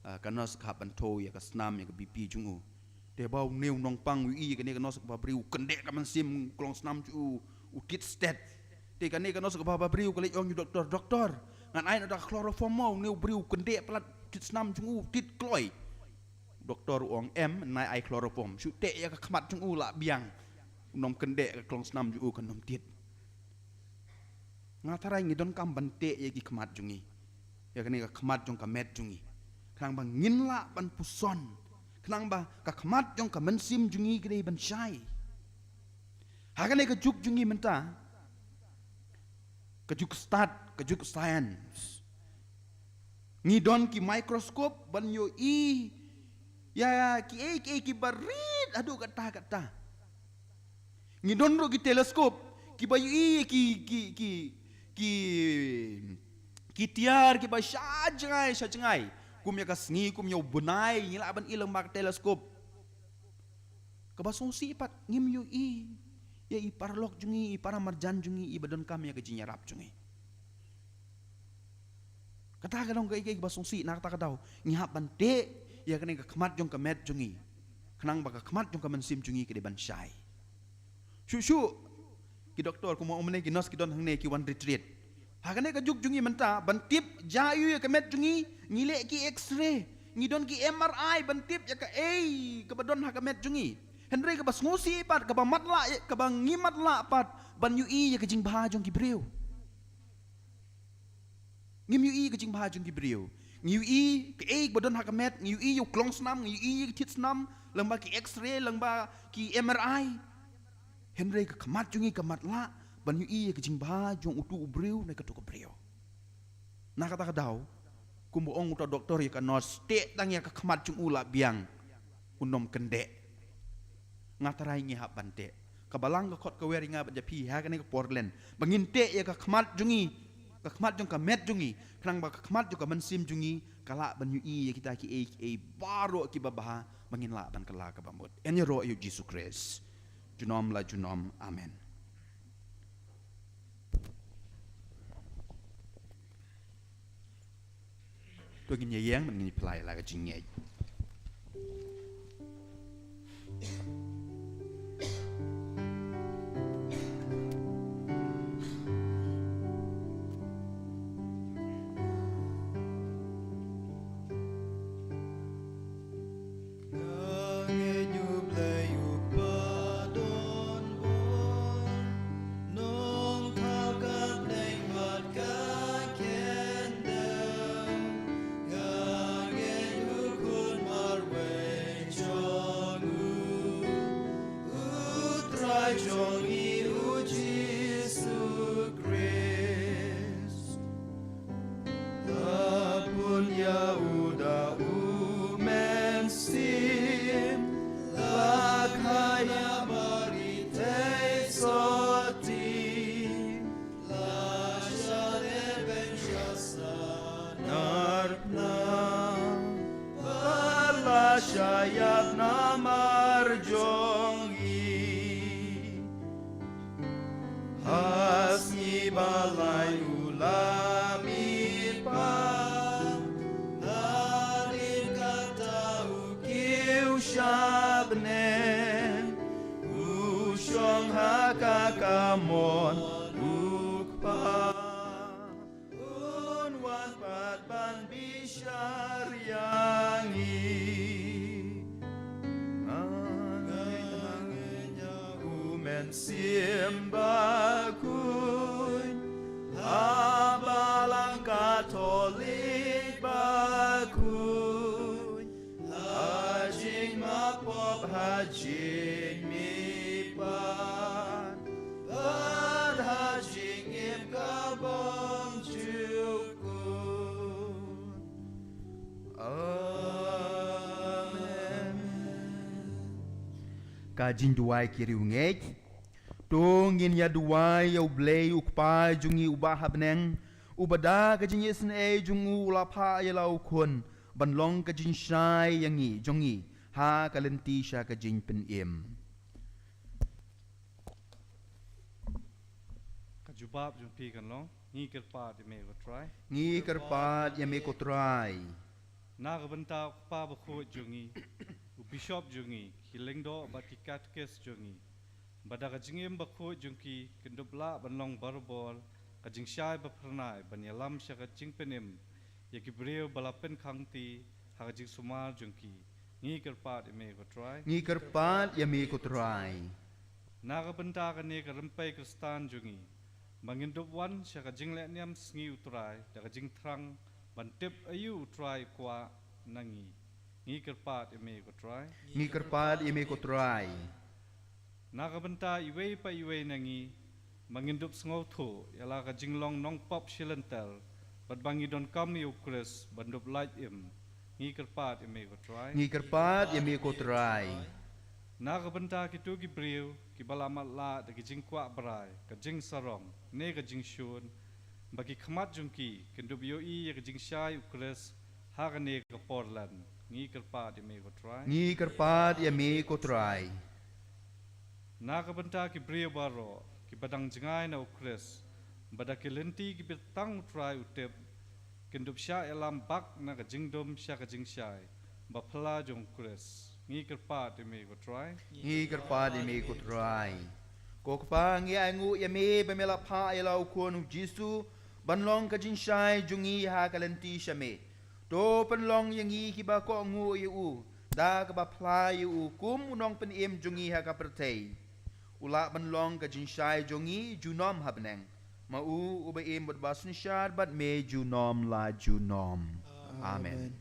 ah, ka nurse ka hap ban thew ïa ka snam, ïa ka B P jong u. Te ba une u nongpang u ïohi ïa kane ka nurse kaba bha briew, u kyndit ka mynsiem, ka long snam jong u, u tied stet. Te kane ka nurse kaba bha briew ka leit ong ïa u doktor, "Doktor, ngan ai noh da ka chloroform mo, une u briew u kyndit palat, tied snam jong u, tied kloi." Doktor u ong, "Em, nai ai chloroform." Shu teh ïa ka khmat jong u la biang. U nym kyndit, ka long snam jong u kan nym tied. Nga tharai ngi donkam ban teh ïa ki khmat jong ngi. Ïa kane ka khmat jong ka met jong ngi. Khnang ba ngin lah ban puson. Khnang ba ka khmat jong ka mynsiem jong ngi ka dei ban shai. Ha kane ka juk jong ngi mynta. Ka juk stad, ka juk science. Ngi don ki microscope ban ïohi ïa kiei kiei kiba rit haduh katta katta. Ngi don ruh ki telescope kiba ïohi ki, ki, ki, ki, ki tiar kiba sha jngai, sha jngai. Kum ïa ka sngi, kum ïa u bnai, ngi lah ban i lyngba ka telescope. Kaba sngewsih pat ngim ïohi ïa i paralok jong ngi, i paramarjan jong ngi, iba donkam ïa ka jingïarap jong ngi. Kata ka dei ka, ka, kaba sngewsih, na kata ka daw ngi hap ban teh ïa kane ka khmat jong ka met jong ngi. Khnang ba ka khmat jong ka mynsiem jong ngi ka dei ban shai. Shuh shuh, ki doktor, kumba ong mynne, ki nurse ki don hangne ki wan retreat. Ha kane ka juk jong ngi mynta, ban tip jia aiu ïa ka met jong ngi, ngi leh ki X-ray, ngi don ki M R I ban tip ïa kaei kaba don ha ka met jong ngi. Hynrei kaba sngewsih pat, kaba matlah, kaba ngi matlah pat ban ïohi ïa ka jingbha jong ki briew. Ngim ïohi ka jingbha jong ki briew. Ngi ïohi kaei ba don ha ka met, ngi ïohi ïa u klongsnam, ngi ïohi ïa ka thied snam, lyngba ki X-ray, lyngba ki M R I. Hynrei ka khmat jong ngi ka matlah ban ïohi ïa ka jingbha jong utu u briew ne katu ka briew. Na kata ka daw, kumba ong uta u doktor ïa ka nurse, teh tang ïa ka khmat jong u la biang, un ym kyndeh. Nga trai ngi hap ban teh. Ka Balang ka khot ka wer ïa nga bad ïa phi ha kane ka por lynti ba ngin teh ïa ka khmat jong ngi, ka khmat jong ka met jong ngi, khnang ba ka khmat jong ka mynsiem jong ngi ka lah ban ïohi ïa kita kiei kiei baroh kiba bha, ba ngin lah ban kylla kaba mut. Yn ïaroh ïa u Jisu Khrist junom la junom. Amen. To ngin ïa ïeng, ngin ïa pynlait la ka jingngeit. Ka ngeit ïa U Blei u kpa don bor, nongthaw ka bneng bad ka khyndew. Ka ngeit ïa U Khun marwei jong u, U Trai jong ngi U Jisu Khrist. La pun ïa u da u Mynsiem, la kha ïa Mari Theisotti, la shah leh beiñ sha sanar pnang, bad la shah ïap namar jong ngi. Ha sngi ba lai u la mihpat, hadien kata u kiew sha bneng, u shong ha ka kamon u Kpa. Un wan pat ban bishar ïa ngi. Nga ngeit ha U Mynsiem Bakhuid, ha Balang Katholik bakhuid, ha jingmap pop, ha jingmihpat, bad ha jingim kabym ju kut. Amen. Ka jingduwai ki riewngeit. To ngin ïa duwai ïa U Blei U Kpa jong ngi uba ha bneng, uba da ka jingisynei jong u u la phah ïa la u Khun ban long ka jingshai ïa ngi, jong ngi ha ka lynti sha ka jingpynim. Ka jubab jong phi kan long: Ngi kyrpad ïa me ko Trai. Ngi kyrpad ïa me ko Trai. Na ka bynta u kpa bakhuid jong ngi, u bishop jong ngi, ki lyngdoh bad ki katekis jong ngi, ba da ka jingim bakhuid jong ki kin dup lah ban long barabor ka jingshai baphyrnai ban ïalam sha ka jingpynim ïa ki briew ba la pynkhangti ha ka jingsumar jong ki. Ngi kyrpad ïa me ko Trai. Ngi kyrpad ïa me ko Trai. Na ka bynta kane ka rympei Khristan jong ngi, ba ngin dup wan sha ka jinglehniam sngi U Trai da ka jingthrang ban tip aïu U Trai u kwah na ngi. Ngi kyrpad ïa me ko Trai. Ngi kyrpad ïa me ko Trai. Na ka bynta iwei pa iwei na ngi, ba ngin dup sngewthuh ïa la ka jinglong nongpop shilynter, bad ba ngi donkam ïa U Khrist ban dup lait im. Ngi kyrpad ïa me ko Trai. Ngi kyrpad ïa me ko Trai. Na ka bynta kito ki briew kiba la matlah da ki jingkwah brai, ka jingsarong ne ka jingshun, ba ki khmat jong ki kin dup ïohi ïa ka jingshai U Khrist ha kane ka por lent. Ngi kyrpad ïa me ko Trai. Ngi kyrpad ïa me ko Trai. Na ka bynta ki briew baroh kiba dang jngai na U Khrist, ba da ki lynti kiba tang U Trai u tip, kin dup shah ïalam bak na ka jingdum sha ka jingshai baphylla jong U Khrist. Ngi kyrpad ïa me ko Trai. Ngi kyrpad ïa me ko Trai. Ko Kpa, ngi ainguh ïa me ba me la phah ïa la u Khun U Jisu ban long ka jingshai jong ngi ha ka lynti sha me. To pynlong ïa ngi kiba kohnguh ïa u da kaba phla ïa u kum u nongpynim jong ngi ha ka pyrthei. U lah ban long ka jingshai jong ngi junom ha bneng. Ma u uba im bad ba synshar bad me junom la junom. Amen. Amen.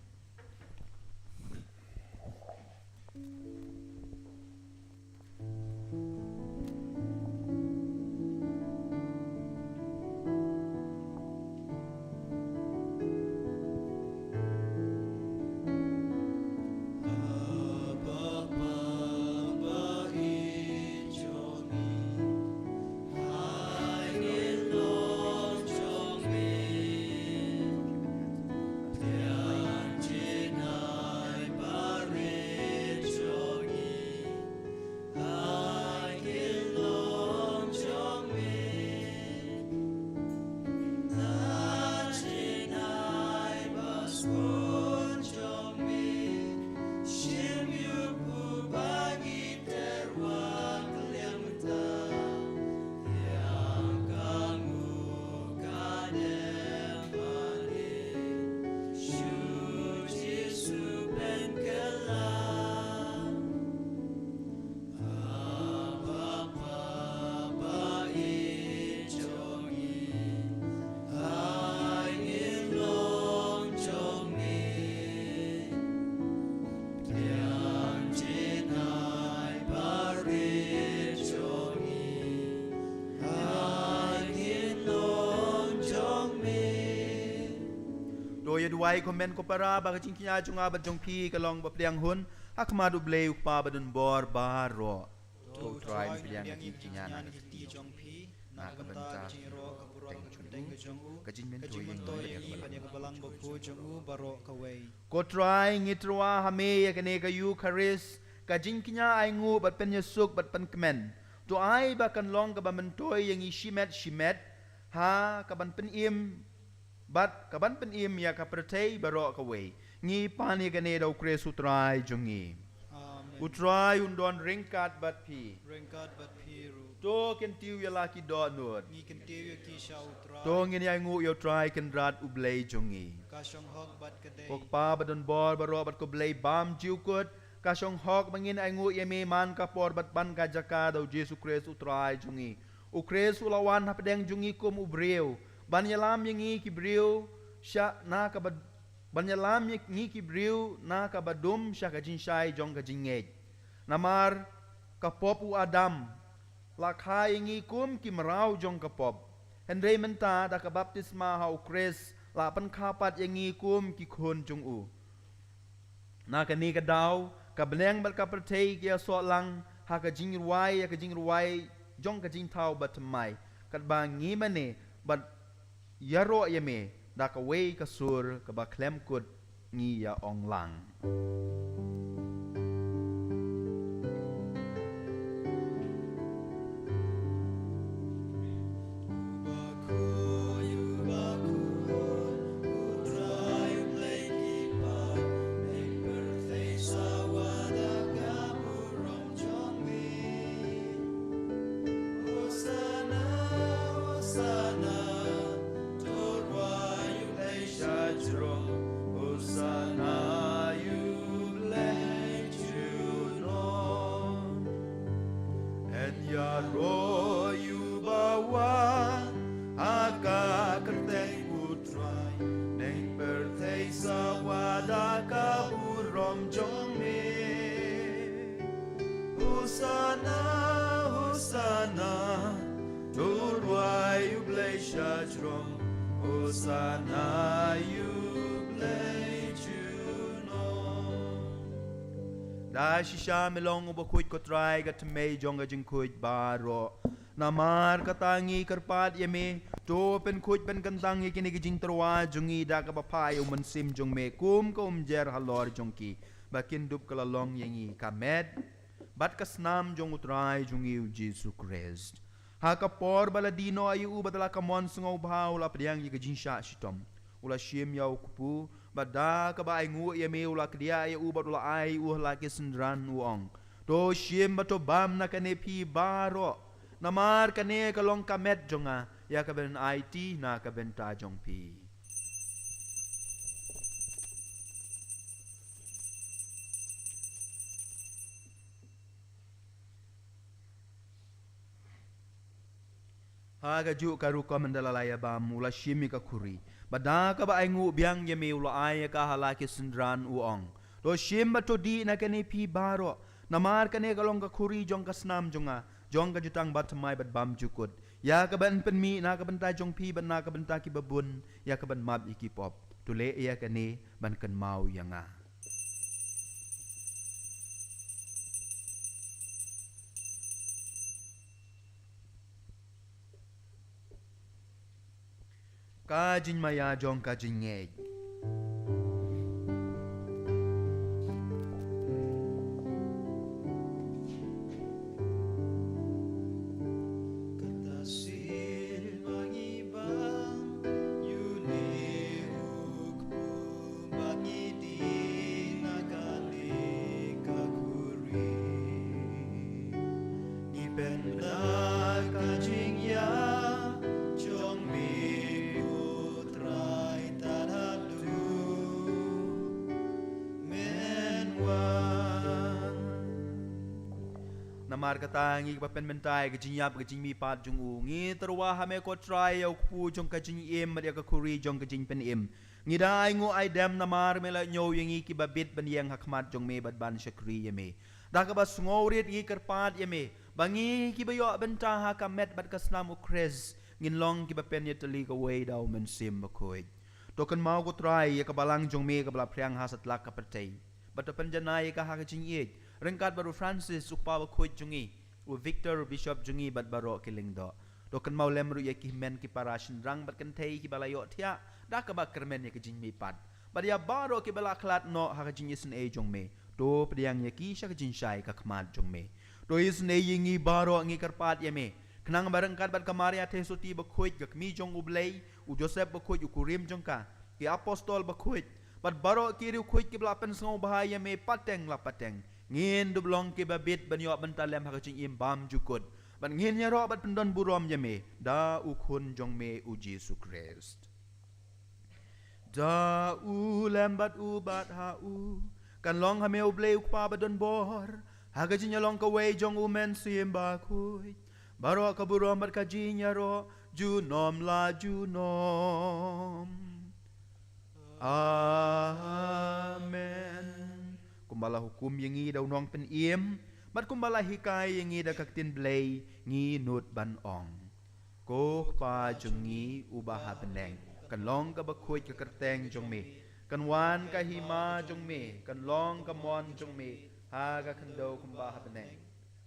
Duwai ko hynmen ko para ba ka jingkñia jong nga bad jong phi ka long ba pdiang hun ha khmat U Blei U Kpa badonbor baroh. To U Trai un pdiang ïa ka jingkñia na ka kti jong phi, na ka bynta ka jingïaroh ka burom bad ka kyrteng ka jong u, ka jingmyntoi ïa ngi bad ïa ka balang bakhuid jong u baroh kawei. Ko Trai, ngi tyrwa ha me ïa kane ka Ïukharist, ka jingkñia ainguh bad pynïasuk bad pynkmen. To ai ba kan long kaba myntoi ïa ngi shimet shimet ha kaban pynim bad kaban pynim ïa ka pyrthei baroh kawei. Ngi pan ïa kane da U Khrist U Trai jong ngi. Amen. U Trai un don ryngkat bad phi. Ryngkat bad phi ruh. To kyntiew ïa la ki dohnud. Ngi kyntiew ïa ki sha U Trai. To ngin ïainguh ïa U Trai Kynrad U Blei jong ngi. Ka shong hok bad ka dei. Ko Kpa badonbor baroh bad ko Blei bymjukut, ka shong hok ba ngin ainguh ïa me man ka por bad ban ka jaka da U Jisu Khrist U Trai jong ngi. U Khrist u la wan hapdeng jong ngi kum u briew ban ïalam ïa ngi ki briew sha na kaba, ban ïalam ïa ngi ki briew na kaba dum sha ka jingshai jong ka jingngeit. Namar ka pop u Adam la kha ïa ngi kum ki mraw jong ka pop. Hynrei mynta da ka baptisma ha U Khrist la pynkha pat ïa ngi kum ki khun jong u. Na kane ka daw ka bneng bad ka pyrthei ki ïasoh lang ha ka jingrwai, ïa ka jingrwai jong ka jingthaw bathymmai, katba ngi mane ban ïaroh ïa me da kawei ka sur kaba khlem kut, ngi ïa ong lang. Hosanna, Hosanna, to rwai U Blei sha jrong. Hosanna ïa U Blei junom. Yn ïaroh ïa u bawa ha ka kyrteng U Trai, neng pyrthei sa wad ha ka burom jong me. Hosanna, Hosanna, to rwai U Blei sha jrong. Hosanna ïa U Blei junom. Da shisha me long uba khuid ko Trai, ka thymmei jong ka jingkhuid baroh. Namar kata ngi kyrpad ïa me, to pynkhuid pynkyntang ïa kine ki jingtyrwa jong ngi da kaba phah ïa U Mynsiem jong me kum ka umjer halor jong ki, ba kin dup ka la long ïa ngi ka met bad ka snam jong U Trai jong ngi U Jisu Khrist. Ha ka por ba la die noh ïa u bad la ka mon sngewbha, u la pdiang ïa ka jingshah shitom, u la shim ïa u kpu, bad da kaba ainguh ïa me u la kdiah ïa u bad u la ai u ha la ki synran, u ong: To shim bad to bam na kane phi baroh, namar kane ka long ka met jong nga, ïa kaban aiti na ka bynta jong phi. Ha kajuh ka rukom ynda la ïa bam, u la shim ïa ka khuri, bad da kaba ainguh biang ïa me u la ai ïa ka ha la ki synran, u ong: To shim bad to dih na kane phi baroh, namar kane ka long ka khuri jong ka snam jong nga, jong ka jutang bathymmai bad bymjukut, ïa kaban pynmih na ka bynta jong phi bad na ka bynta kiba bun, ïa kaban map ïa ki pop. To leh ïa kane ban kynmaw ïa nga. Ka jingmaïa jong ka jingngeit. Kata sien ba ngi bam ïa une u kpu, ba ngi dih na kane ka khuri. Ngi pynbna ka jingïap jong me, ko Trai, tad haduh men wan. Namar kata ngi kiba pynmynta ïa ka jingïap ka jingmihpat jong u, ngi tyrwa ha me ko Trai ïa u kpu jong ka jingim bad ïa ka khuri jong ka jingpynim. Ngi da ainguh aidem namar me la ñiew ïa ngi kiba bit ban ïeng ha khmat jong me bad ban shakri ïa me. Da kaba sngewrit ngi kyrpad ïa me ba ngi kiba ïoh bynta ha ka met bad ka snam u Khrist ngin long kiba pynïatylli kawei da u Mynsiem Bakhuid. To kynmaw ko Trai ïa ka balang jong me kaba la phriang ha satlak ka pyrthei. Bad to pynjanai ïa ka ha ka jingïeit. Ryngkat bad u Francis u kpa bakhuid jong ngi, u Victor u bishop jong ngi bad baroh ki lyngdoh. To kynmaw lem ruh ïa ki hynmen ki para shynrang bad kynthei kiba la ïohthiah da kaba kyrmen ïa ka jingmihpat. Bad ïa baroh kiba la khlad noh ha ka jingisynei jong me. To pdiang ïa ki sha ka jingshai ka khmat jong me. To isynei ïa ngi baroh ngi kyrpad ïa me. Khnang ba ryngkat bad ka Maria Theisotti bakhuid ka kmie jong U Blei, u Joseph bakhuid u kurim jong ka, ki apostol bakhuid, bad baroh ki riewkhuid kiba la pynsngewbha ïa me pateng la pateng. Ngin dup long kiba bit ban ïoh bynta lem ha ka jingim bymjukut. Bad ngin ïaroh bad pyndon burom ïa me da u khun jong me u Jisu Khrist. Da u lem bad u bad ha u kan long ha me U Blei u Kpa badonbor, ha ka jingïalong kawei jong U Mynsiem Bakhuid. Baroh ka burom bad ka jingïaroh junom la junom. Amen. Kumba la hukum ïa ngi da u Nongpynim, bad kumba la hikai ïa ngi da ka ktien Blei, ngi nud ban ong. Ko Kpa jong ngi uba ha bneng, kan long kaba khuid ka kyrteng jong me, kan wan ka hima jong me, kan long ka mon jong me ha ka khyndew kumba ha bneng.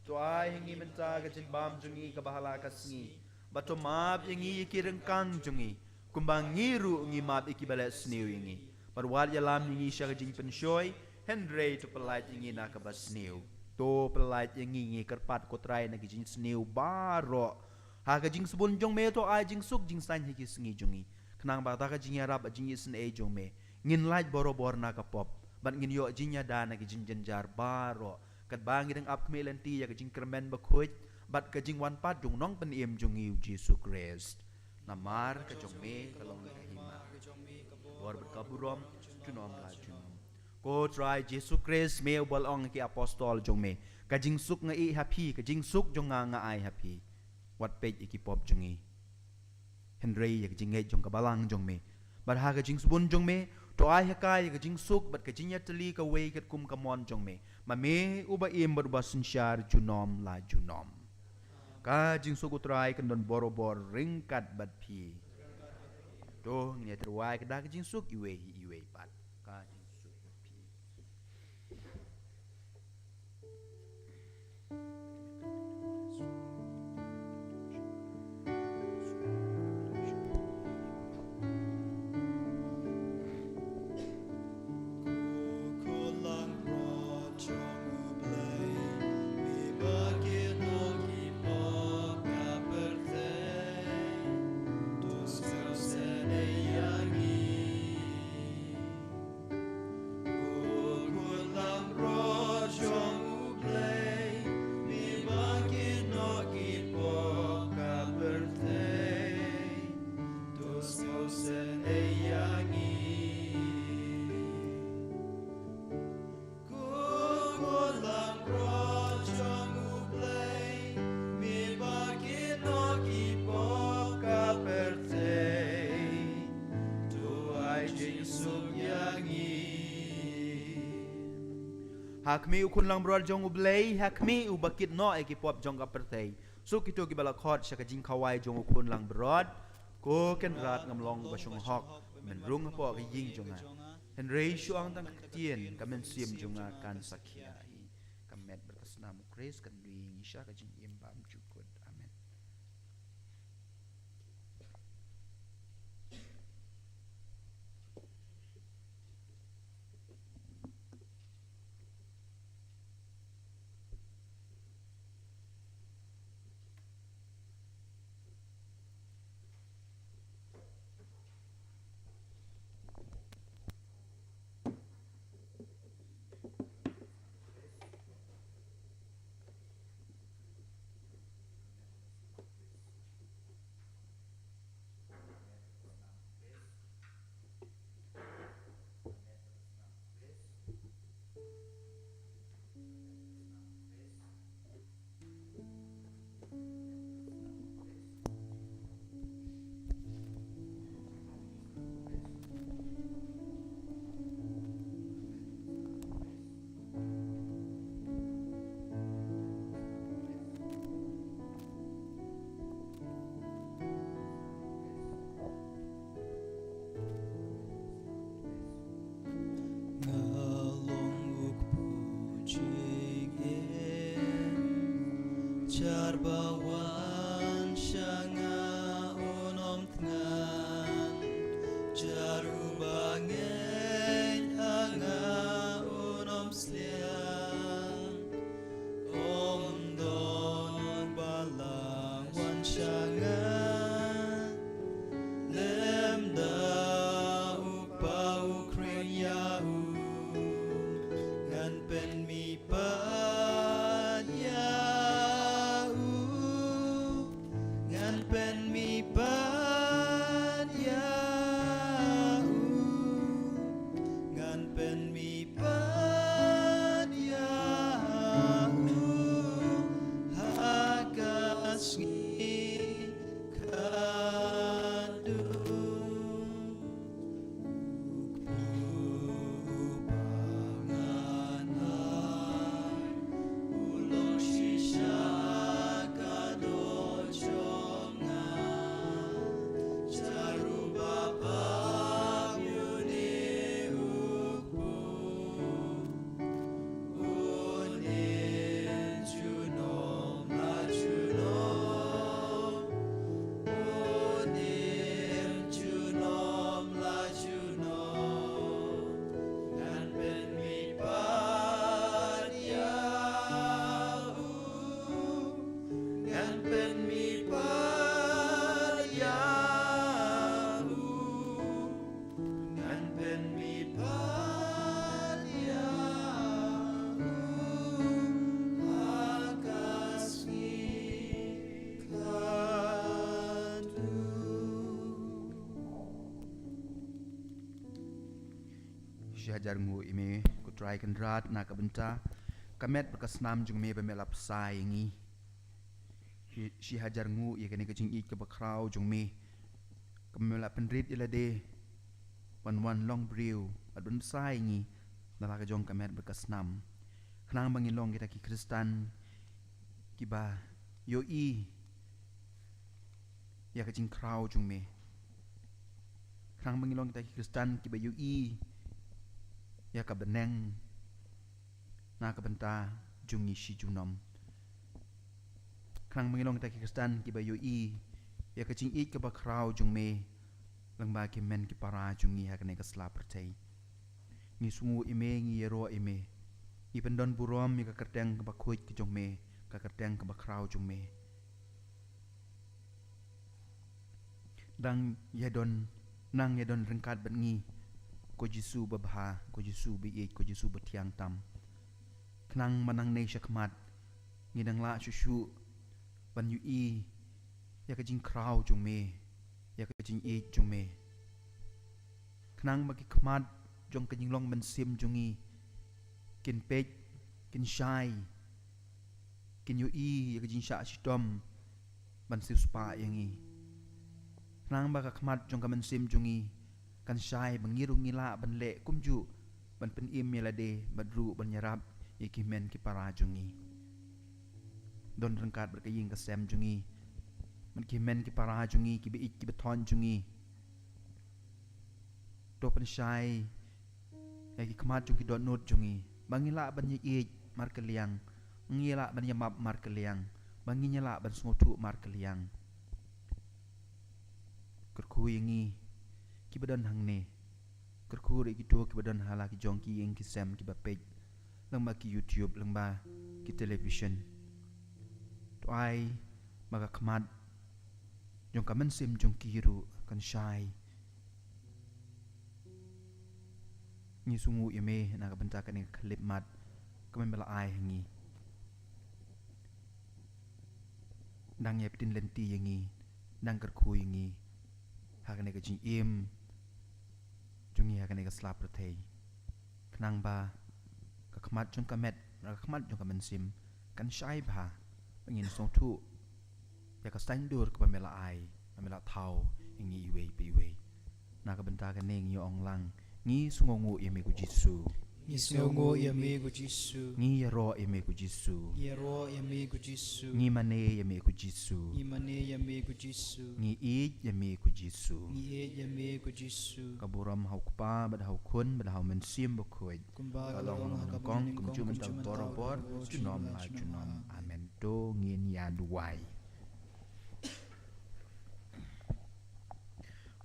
To ai ha ngi mynta ka jingbam jong ngi kaba ha la ka sngi, bad to map ïa ngi ïa ki ryngkang jong ngi, kumba ngi ruh ngi map ïa kiba leh sniew ïa ngi. Bad wat ïalam ïa ngi sha ka jingpynshoi, hynrei to pyllait ïa ngi na kaba sniew. To pyllait ïa ngi, ngi kyrpad ko Trai, na ki jingsniew baroh. Ha ka jingsbun jong me to ai jingsuk jingsaiñ ha ki sngi jong ngi. Khnang ba da ka jingïarap bad jingisynei jong me, ngin lait borabor na ka pop, bad ngin ïoh jingïada na ki jingjynjar baroh, katba ngi dang ap khmih lynti ïa ka jingkyrmen bakhuid bad ka jingwan pat jong u Nongpynim jong ngi u Jisu Khrist. Namar ka jong me ka long ka hima, ka bor bad ka burom junom la junom. Ko Trai Jisu Khrist, me uba la ong ha ki apostol jong me, ka jingsuk nga ïeh ha phi, ka jingsuk jong nga nga ai ha phi. Wat peit ïa ki pop jong ngi, hynrei ïa ka jingngeit jong ka balang jong me. Bad ha ka jingsbun jong me to ai ha ka ïa ka jingsuk bad ka jingïatylli kawei katkum ka mon jong me, ma me uba im bad uba synshar junom la junom. Ka jingsuk u Trai kan don borabor ryngkat bad phi. To ngin ïa tyrwa ka da ka jingsuk iwei iwei pat. Ka jingsuk bad phi. Ha khmih u khun langbrot jong U Blei, ha khmih uba kit noh ïa ki pop jong ka pyrthei. Suk kito kiba la khot sha ka jingkhawai jong u khun langbrot. Ko Kynrad, ngam long ba shong hok ban rung hapoh ka ïing jong nga, hynrei shu ong tang ka ktien, ka mynsiem jong nga kan sakhia hi. Ka met bad ka snam u Khrist kan lui ïa ngi sha ka jingim bymjukut. Amen. Jar ba wan sha nga un ym thngan, jar uba ngeit ha nga un ym sliang. Ym don ba la wan sha nga, lymda u Kpa u khring ïa u. Ngan pynmihpat ïa u, ngan pynmihpat ïa u, ngan pynmihpat ïa u ha ka sngi khadduh. Ngan pynmihpat ïa u, ngan pynmihpat ïa u ha ka sngi khadduh. Shi hajar nguh ïa me ko Trai Kynrad na ka bynta ka met bad ka snam jong me ba me la bsa ïa ngi. Shi, shi hajar nguh ïa kane ka jingïeit kaba khraw jong me, kaba me la pynrit ïa lade ban wan long briew bad ban bsa ïa ngi na la ka jong ka met bad ka snam. Khnang ba ngin long kita ki Khristan kiba ïohi ïa ka jingkhraw jong me. Khnang ba ngin long kita ki Khristan kiba ïohi ïa ka bneng na ka bynta jong ngi shi junom. Khnang ba ngin long kita ki Khristan kiba ïohi ïa ka jingïeit kaba khraw jong me lyngba ki hynmen ki para jong ngi ha kane ka sla pyrthei. Ngi sngewnguh ïa me, ngi ïaroh ïa me. Ngi pyndon burom ïa ka kyrteng kaba khuid ka jong me, ka kyrteng kaba khraw jong me. Nang ïa don, nang ïa don ryngkat bad ngi, ko Jisu babha, ko Jisu ba ïeit, ko Jisu ba thiang tam. Khnang ba nangne shakhmat ngin nang lah shuh shuh ban ïohi ïa ka jingkhraw jong me, ïa ka jingïeit jong me. Khnang ba ki khmat jong ka jinglong mynsiem jong ngi kin peit, kin shai, kin ïohi ïa ka jingshah shitom ban siewspah ïa ngi. Khnang ba ka khmat jong ka mynsiem jong ngi kan shai ba ngi ruh ngi lah ban leh kumjuh, ban pynim ïa lade bad ruh ban ïarap ïa ki hynmen ki para jong ngi. Don ryngkat bad ka ïing ka sem jong ngi, bad ki hynmen ki para jong ngi, kiba ïeit kiba thoh jong ngi. To pynshai ïa ki khmat jong ki dohnud jong ngi ba ngin lah ban ïaieit markylliang, ngin lah ban ïamap markylliang, ba ngin ïa lah ban sngewthuh markylliang. Kyrkhu ïa ngi kiba don hangne, kyrkhu ruh ïa kito kiba don ha la ki jong ki ïing ki sem kiba peit lyngba ki YouTube, lyngba ki television. To ai ba ka khmat jong ka mynsiem jong ki ruh kan shai. Ngi sngewnguh ïa me na ka bynta kane ka khyllipmat kaba me la ai ha ngi. Nang ïa pyndem lynti ïa ngi, nang kyrkhu ïa ngi ha kane ka jingim jong ngi ha kane ka sla pyrthei. Khnang ba ka khmat jong ka met, ka khmat jong ka mynsiem kan shai bha, ba ngin sngewthuh ïa ka saiñdur kaba me la ai, ba me la thaw ïa ngi iwei pa iwei. Na ka bynta kane ngi ong lang, ngi sngewnguh ïa me ko Jisu. Ngi sngewnguh ïa me ko Jisu. Ngi ïaroh ïa me ko Jisu. Ngi ïaroh ïa me ko Jisu. Ngi mane ïa me ko Jisu. Ngi mane ïa me ko Jisu. Ngi ïeit ïa me ko Jisu. Ngi ïeit ïa me ko Jisu. Ka burom ha u Kpa bad ha u Khun bad ha u Mynsiem Bakhuid. Kumba ka long ha kaba nyngkong, kumjuh mynta, barabor, junom la junom. Amen. To ngin ïa duwai.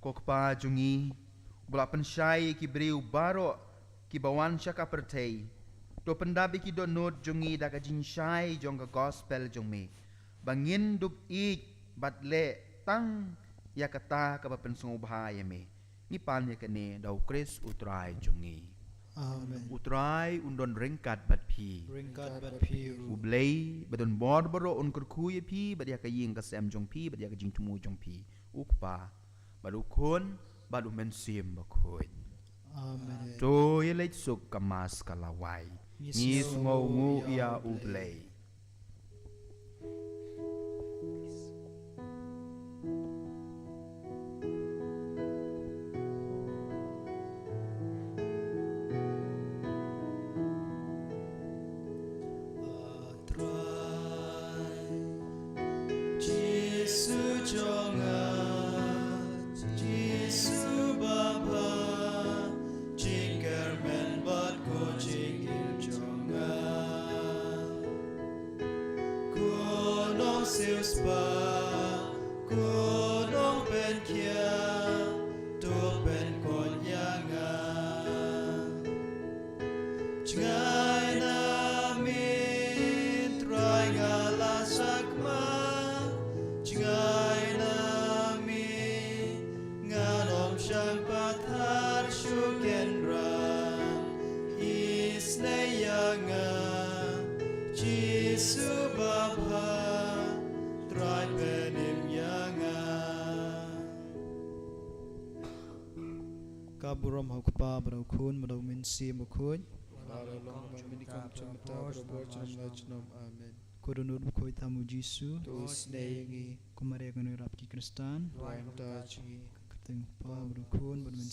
Ko Kpa jong ngi, uba la pynshai ïa ki briew baroh kiba wan sha ka pyrthei, to pyndap ïa ki dohnud jong ngi da ka jingshai jong ka gospel jong me, ba ngin dup ïeit bad leh tang ïa kata kaba pynsngewbha ïa me. Ngi pan ïa kane da u Khrist u Trai jong ngi. Amen. U Trai un don ryngkat bad phi. Ryngkat bad phi ruh. U Blei ba don bor baroh un kyrkhu ïa phi bad ïa ka ïing ka sem jong phi bad ïa ka jingthmu jong phi. U Kpa bad u Khun bad u Mynsiem Bakhuid. Amen. To ïa leit suk, ka Mass ka la wai. Ngi sngewnguh ïa u Blei. Trai Jisu jong nga, Jisu ba bha, jingkyrmen bad ko jingim jong nga. Ko nongsiewspah, ko nongpynkhiah, to pynkut ïa nga. Jngai na me, Trai nga la sakma. Jngai na me, ngan ym shang pathar shuh, kynrad isynei ïa nga. Jisu ba bha, Trai pynim ïa nga. Ka burom ha u Kpa bad ha u Khun bad ha u Mynsiem Bakhuid. Ba la long mynnyngkong, mynta, barabor, junom la junom. Amen. Ko Dohnud Bakhuid, tam u Jisu. To isynei ïa ngi. Ko Maria kane ka ïarap ki Khristan. Duwai mynta jong ngi. Ka kyrteng u Kpa bad u Khun bad u Mynsiem